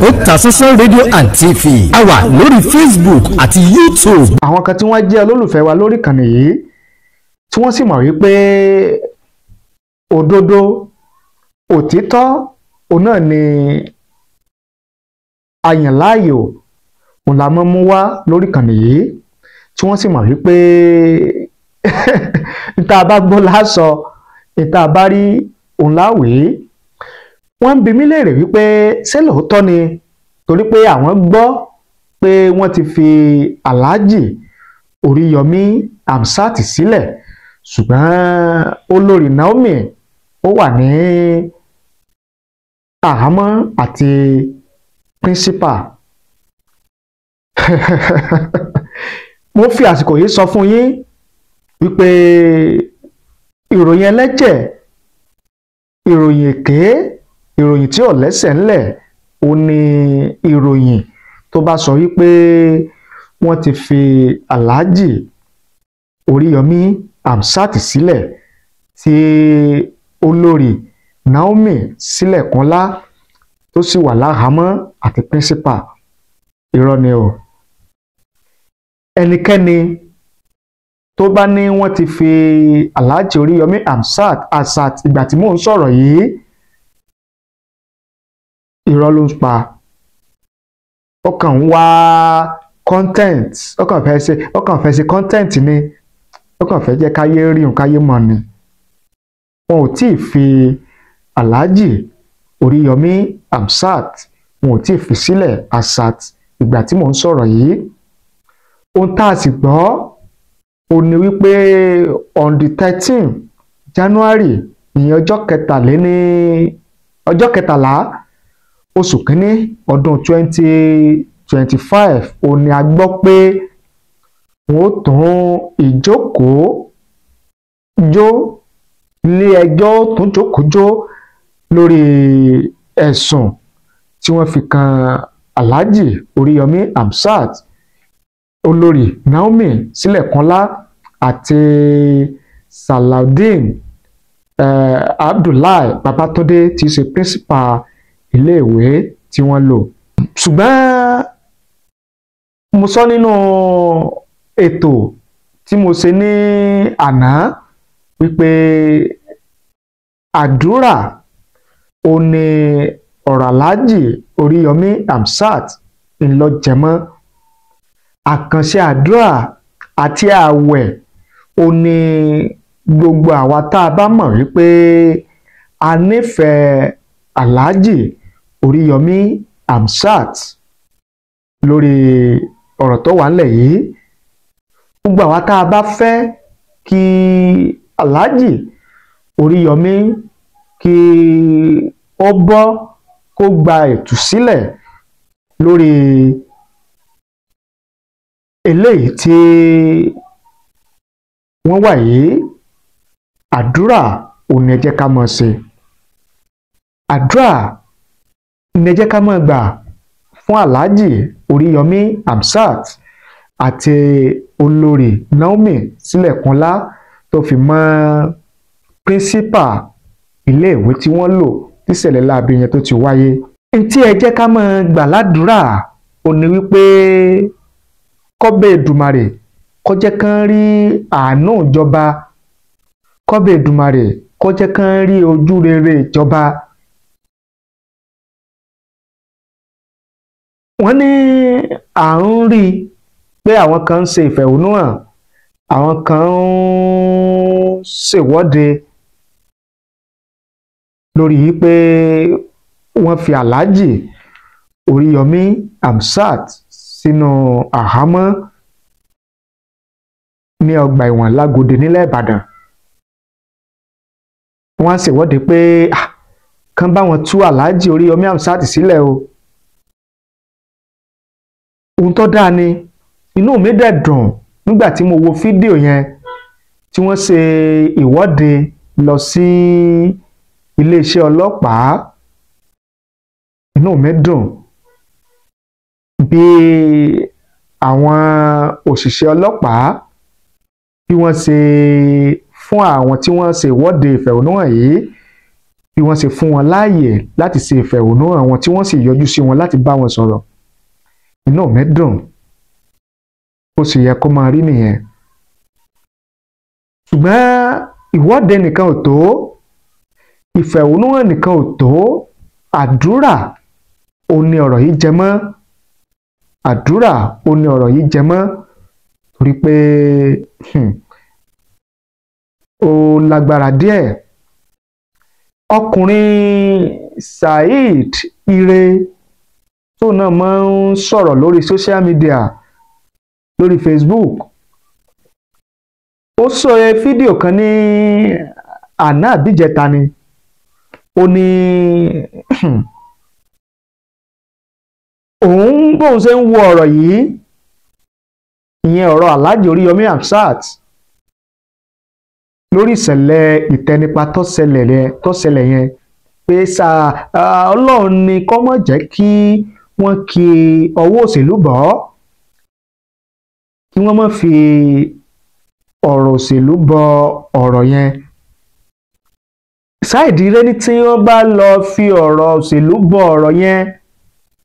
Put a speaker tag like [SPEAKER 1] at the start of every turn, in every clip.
[SPEAKER 1] Otasansan rédíò and TV, a wà lórí Facebook àti YouTube.
[SPEAKER 2] Àwọn kan tí wọ́n jẹ́ olólùfẹ́ wa lórí ìkànnì yìí, tí wọ́n sì mọ̀ wípé òdodo, òtítọ́ òun náà ni àyànláàyò, òun la mọ́ mú wá lórí ìkànnì yìí, tí wọ́n sì mọ̀ wípé níta bá gbọ́ lásọ, níta bá rí òun láwèé. Wọ́n ń bi mí léèrè wípé ṣé lóòótọ́ ni, torí pé àwọn gbọ́ pé wọ́n ti fi Alhaji Oríyọmí Hamzat sílẹ̀, ṣùgbọ́n olórí Naomi ó wà ní àhámọ́ àti principal. Mo fi àsìkò yìí sọ fún yín wípé ìròyìn ẹlẹ́jẹ̀, ìròyìn èké, ìròyìn tí ò lẹ́sẹ̀ ńlẹ̀ ó ní ìròyìn tó bá sọ wípé wọ́n ti fi Alhaji Oríyọmí Hamzat sílẹ̀, tí olórí Naomi Sílẹ̀kúnlá tó sì wà láhàámọ́ àti principal. Irọ́ ni o. Ẹnikẹ́ni tó bá ní wọ́n ti fi Alhaji Oríyọmí Hamzat asat ìgbà tí mò ń sọ̀rọ̀ yìí, irọ́ ló ń pa. Ó kàn ń wá content, ó kàn fẹ́ ṣe content ni, ó kàn fẹ́ jẹ́ káyé rí òun, káyé mọ̀ ni. Wọn ò tí ì fi Alhaji Oríyọmí Hamzat, wọn ò tí ì fi sílẹ̀ asat ìgbà tí mò ń sọ̀rọ̀ yìí. Ohun tá a sì gbọ́ ó ní wípé on the 13 January, ìyẹn ọjọ́ kẹtàlá oṣù kínní ọdún 2025, ó ní a gbọ́ pé wọ́n ó tún ìjókòó jó, ilé ẹjọ́ tún jókòó jó lórí ẹ̀sùn tí wọ́n fi kan Alhaji Oríyọmí Hamzat, olórí Naomi Sílẹ̀kúnlá àti Salaudeen Abdullahi Babatunde tí í ṣe principal iléèwé tí wọ́n lò. Ṣùgbọ́n mo sọ nínú ètò tí mo ṣe ní àná wípé àdúrà ó ní ọ̀rọ̀ Alhaji Oríyọmí Hamzat ńlọjẹmọ́. Àkànṣe àdúrà àti ààwẹ̀ ó ní gbogbo àwa tá a bá mọ̀ wípé a nífẹ̀ẹ́ Alhaji Oríyọmí Hamzat lórí ọ̀rọ̀ tó wà ńlẹ̀ yìí, gbogbo àwa tá a bá fẹ́ kí Alhaji Oríyọmí kí ó bọ́, kó gba ìtúsílẹ̀ lórí eléyìí tí wọ́n wà yìí, àdúrà òun ni ẹ jẹ́ ká máa ṣe. Àdúrà ní ẹ jẹ́ ká máa gbà fún Alhaji Oríyọmí Hamzat àti olórí Naomi Sílẹ̀kúnlá tó fi mọ́ principal iléèwé tí wọ́n lò tíṣẹ̀lẹ̀ láabi yẹn tó ti wáyé. Ntí ẹ jẹ́ ká máa gbà ládùúrà ó ní wípé kọ́bẹ̀ Èdùmàrè kó jẹ́ kán rí àánú ìjọba, kọ́bẹ̀ Èdùmàrè kó jẹ́ kán rí ojú rere ìjọba. Wọ́n ní à ń rí i pé àwọn kan ń ṣe ìfẹ̀hónúhàn, àwọn kan ń ṣèwọ́de lórí pé wọ́n fi Alhaji Oríyọmí Hamzat sínú àhámọ́ ní ọgbà ẹ̀wọ̀n Lágòdì nílẹ̀ Ìbàdàn. Wọ́n á ṣèwọ́de pé kán bá wọn tú Alhaji Oríyọmí Hamzat sílẹ̀ o. Ohun tó dáa ni, inú mi dẹ̀ dùn nígbà tí mo wo fídíò yẹn tí wọ́n ṣe ìwọ́de lọ sí iléeṣẹ́ ọlọ́pàá. Inú mi dùn bí àwọn òṣìṣẹ́ ọlọ́pàá bí wọ́n ṣe fún àwọn tí wọ́n ṣe ìwọ́de ìfẹ̀hónúhàn yìí, Bí wọ́n ṣe fún wọn láàyè láti ṣe ìfẹ̀hónúhàn wọn tí wọ́n sì yọjú sí wọn láti bá wọn sọ̀rọ̀, inú mi dùn, ó sì yẹ kó máa rí nìyẹn. Ṣùgbọ́n ìwọ́de nìkan ò tó, ìfẹ̀hónúhàn nìkan ò tó, àdúrà ò ní ọ̀rọ̀ yìí jẹ mọ́. Àdúrà ò ní ọ̀rọ̀ yìí jẹ mọ́, torí pé ó lágbára díẹ̀. Ọkùnrin Saheed Ire tó náà máa ń sọ̀rọ̀ lórí social media, lórí Facebook, ó sọ fídíò kan ní àná àbíjẹta ni. Ó ní òun bóun ṣe ń wo ọ̀rọ̀ yìí, ìyẹn ọ̀rọ̀ Alhaji Oríyọmí Hamzat lórí ìṣẹ̀lẹ̀ ìtẹnipa tó ṣẹlẹ̀ yẹn, pé Ọlọ́run ni kó má jẹ́ kí wọ́n kí ọwọ́ òṣèlú bọ̀ ọ́, kí wọ́n má fi ọ̀rọ̀ òṣèlú bọ ọ̀rọ̀ yẹn. Saheed Ire ní tí wọ́n bá lọ fi ọ̀rọ̀ òṣèlú bọ ọ̀rọ̀ yẹn,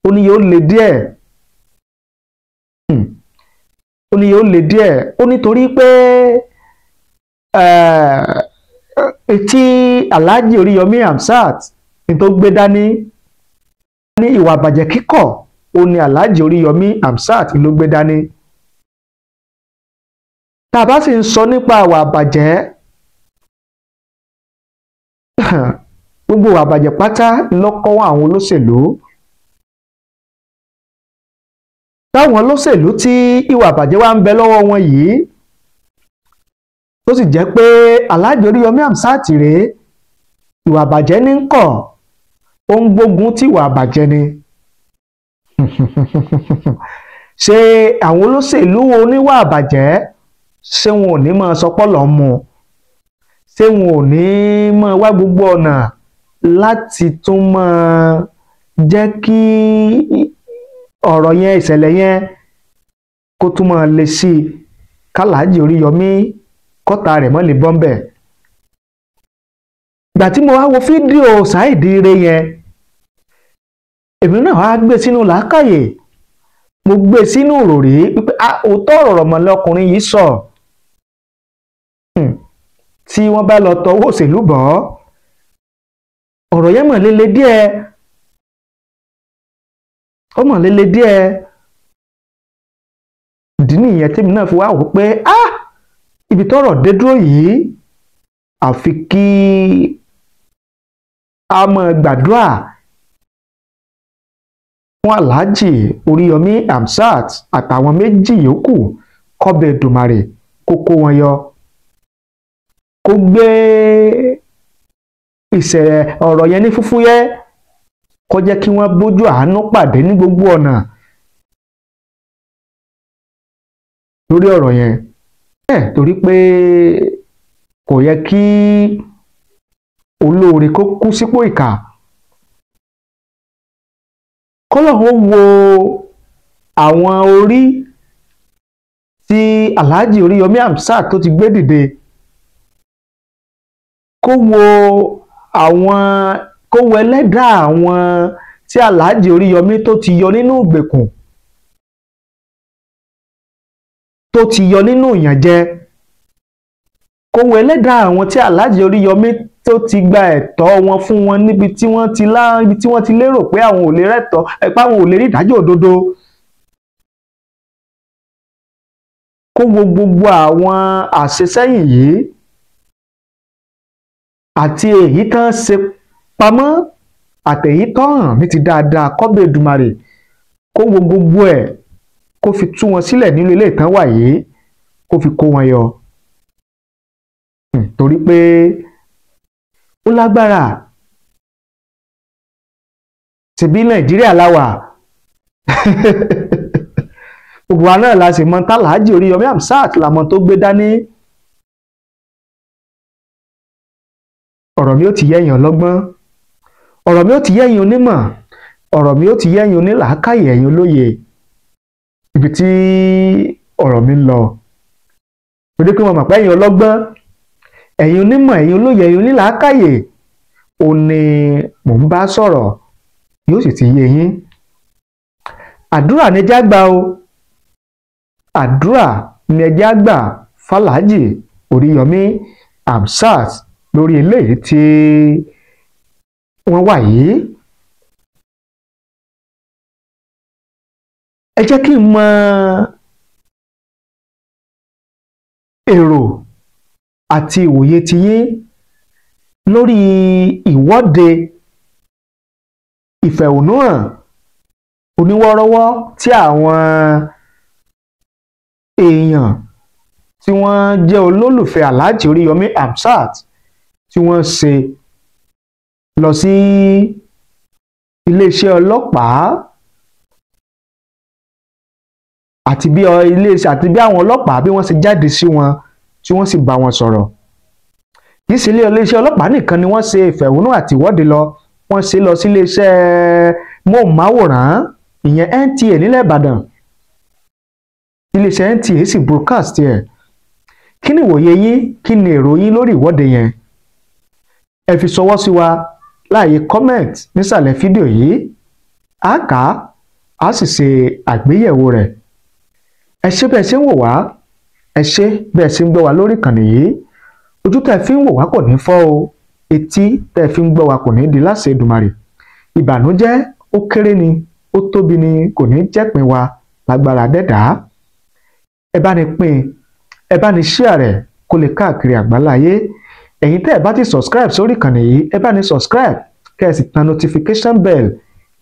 [SPEAKER 2] ó ní yóò le díẹ̀. Ó ní yóò le díẹ̀. Ó nítorí pé tí Alhaji Oríyọmí Hamzat ní tó gbé dání ní ìwà àbàjẹ́ kíkọ̀, ó ní Alhaji Oríyọmí Hamzat ló gbé dání. Tá a bá sì ń sọ nípa ìwà àbàjẹ́, gbogbo ìwà àbàjẹ́ pátá lọ́kọ́ àwọn olóṣèlú. Táwọn olóṣèlú tí ìwà àbàjẹ́ wá ń bẹ lọ́wọ́ wọn yìí, tó sì jẹ́ pé Alhaji Oríyọmí Hamzat rèé, ìwà àbàjẹ́ ní ń kọ̀, ó ń gbógun tí ìwà àbàjẹ́ ni. Ṣé àwọn olóṣèlú oníwà àbàjẹ́, ṣé wọn ò ní máa sọ pọ́lọ̀ mu? Ṣé wọn ò ní máa wá gbogbo ọ̀nà láti tún máa jẹ́ kí ọ̀rọ̀ yẹn, ìṣẹ̀lẹ̀ yẹn kó tún máa le sí i, k'Alhaji Oríyọmí kọ́ta rẹ̀ mọ́ lè bọ́m̀bẹ̀? Ìgbà tí mo wá wo fídíò Saheed Ire yẹn, èmi náà wá gbé sínú làákàyè, mo gbé sínú òròrí wípé òótọ́ ọ̀rọ̀ mọ̀lẹ́ ọkùnrin yìí sọ. Tí wọ́n bá lọ tọwọ́ òṣèlú bọ̀ ọ́, ọ̀rọ̀ yẹn mọ̀ lele díẹ̀, ó mọ̀ lele díẹ̀. Ìdí nìyẹn tèmi náà fi wá wò pé ibi tọ́rọ̀ dé dúró yìí, àfi kí a máa gbàdúrà fún Alhaji Oríyọmí Hamzat àtàwọn méjì yòókù, kọ́bẹ̀ Èdùmàrè kó kó wọn yọ, kó gbé ìṣẹ̀lẹ̀ ọ̀rọ̀ yẹn ní fúfúyẹ́, kó jẹ́ kí wọ́n bójú àánú pàdé ní gbogbo ọ̀nà lórí ọ̀rọ̀ yẹn. Torí pé kò yẹ kí olóore kó kú sípò ìkà. Kọ́lọ́hún wo àwọn orí tí Alhaji Oríyọmí Hamzat tó ti gbé dìde, kó wo àwọn, kó wo ẹlẹ́dàá àwọn tí Alhaji Oríyọmí tó ti yọ nínú ìgbèkùn, tó ti yọ nínú ìyànjẹ, kó wo ẹlẹ́dàá àwọn tí Alhaji Oríyọmí tó ti gba ẹ̀tọ́ wọn fún wọn níbi tí wọ́n ti ibi tí wọ́n ti lérò pé àwọn ò lè rẹ́tọ́, pé àwọn ò lè rí ìdájọ́ òdodo. Kó wo gbogbo àwọn àṣesẹ́yìn yìí àti èyí tán ṣe pamọ́ àtẹ̀yí tán hàn ní ti dáadáa, kọ́bẹ̀ Èdùmàrè kó wo gbogbo ẹ̀, kó fi tú wọn sílẹ̀ nínú ilé ìtàn wà yìí, kó fi kó wọn yọ. Torí pé ó lágbára. Ṣebí Nàìjíríà la wà, gbogbo wa náà la sì mọ t'Alhaji Oríyọmí Hamzat làmọ tó gbé dání. Ọ̀rọ̀ mi ó ti yẹ̀yìn ọlọ́gbọ́n, ọ̀rọ̀ mi ó ti yẹ̀yìn onímọ̀, ọ̀rọ̀ mi ó ti yẹ̀yìn onílàákàyè, ẹ̀yin olóye ibi tí ọ̀rọ̀ mi ń lọ. Torí pé mo mọ̀ pé ẹ̀yin ọlọ́gbọ́n, ẹ̀yin onímọ̀, ẹ̀yin olóye, ẹ̀yin onílàákàyè, ó ní mò ń bá sọ̀rọ̀, yóò sì ti yé yín. Àdúrà ni ẹjẹ́ àgbà o, àdúrà ni ẹjẹ́ àgbà fàlàjì Oríyọmí Hamzat lórí eléyìí tí wọ́n wà yìí. Ẹ jẹ́ kí n mọ èrò àti ìwòye tiyín lórí ìwọ́de ìfẹ̀hónúhàn oníwọ́rọ́wọ́ tí àwọn èèyàn tí wọ́n jẹ́ olólùfẹ́ Alhaji Oríyọmí Hamzat tí wọ́n ṣe lọ sí iléeṣẹ́ ọlọ́pàá àti bí iléeṣẹ́ àti bí àwọn ọlọ́pàá bí wọ́n ṣe jáde sí wọn tí wọ́n sì bá wọn sọ̀rọ̀. Kì í ṣe iléeṣẹ́ ọlọ́pàá nìkan ni wọ́n ṣe ìfẹ̀hónúhàn àti ìwọ́de lọ, wọ́n ṣe lọ sí iléeṣẹ́ móhùnmáwòrán ìyẹn NTA nílẹ̀ Ìbàdàn. Iléeṣẹ́ NTA sì broadcast ẹ̀. Kí ni ìwòye yín, kí ni èrò yín lórí ìwọ́de yẹn? Ẹ fi ṣọwọ́ sí wa láàyè comment nísàlẹ̀ fídíò yìí, á kà á, á sì ṣe àgbéyẹ̀wò rẹ̀. Ẹ ṣé bẹ́ẹ̀ ṣe ń wò wá, ẹ ṣé bẹ́ẹ̀ ṣe ń gbọ́ wa lórí ìkànnì yìí. Ojú tẹ́ fi ń wò wá kò ní fọ́ o, etí tẹ́ fi ń gbọ́ wa kò ní di láṣẹ Èdùmàrè. Ìbànújẹ́ ó kéré ni ó tóbi ni kò ní jẹ́pin wa lágbára dẹ́dàá. Ẹ bá ní pín, ẹ bá ní share rẹ̀ kó lè káàkiri àgbáláyé. Ẹ̀yin tẹ́ ẹ bá ti subscribe sórí ìkànnì yìí, ẹ bá ní subscribe kẹ́ ẹ sì tan notification bell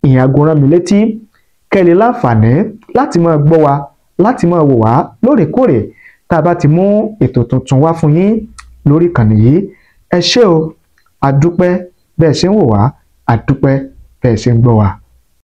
[SPEAKER 2] ìyẹn aago rán mi létí kẹ́ ẹ lè láǹfààní láti máa gbọ́ wa, láti máa wò wá lóòrèkóòrè tá a bá ti mú ètò tuntun wá fún yín lórí ìkànnì yìí. Ẹ ṣé o, a dúpẹ́ bẹ́ẹ̀ ṣe ń wò wá, a dúpẹ́ bẹ́ẹ̀ ṣe ń gbọ́ wa.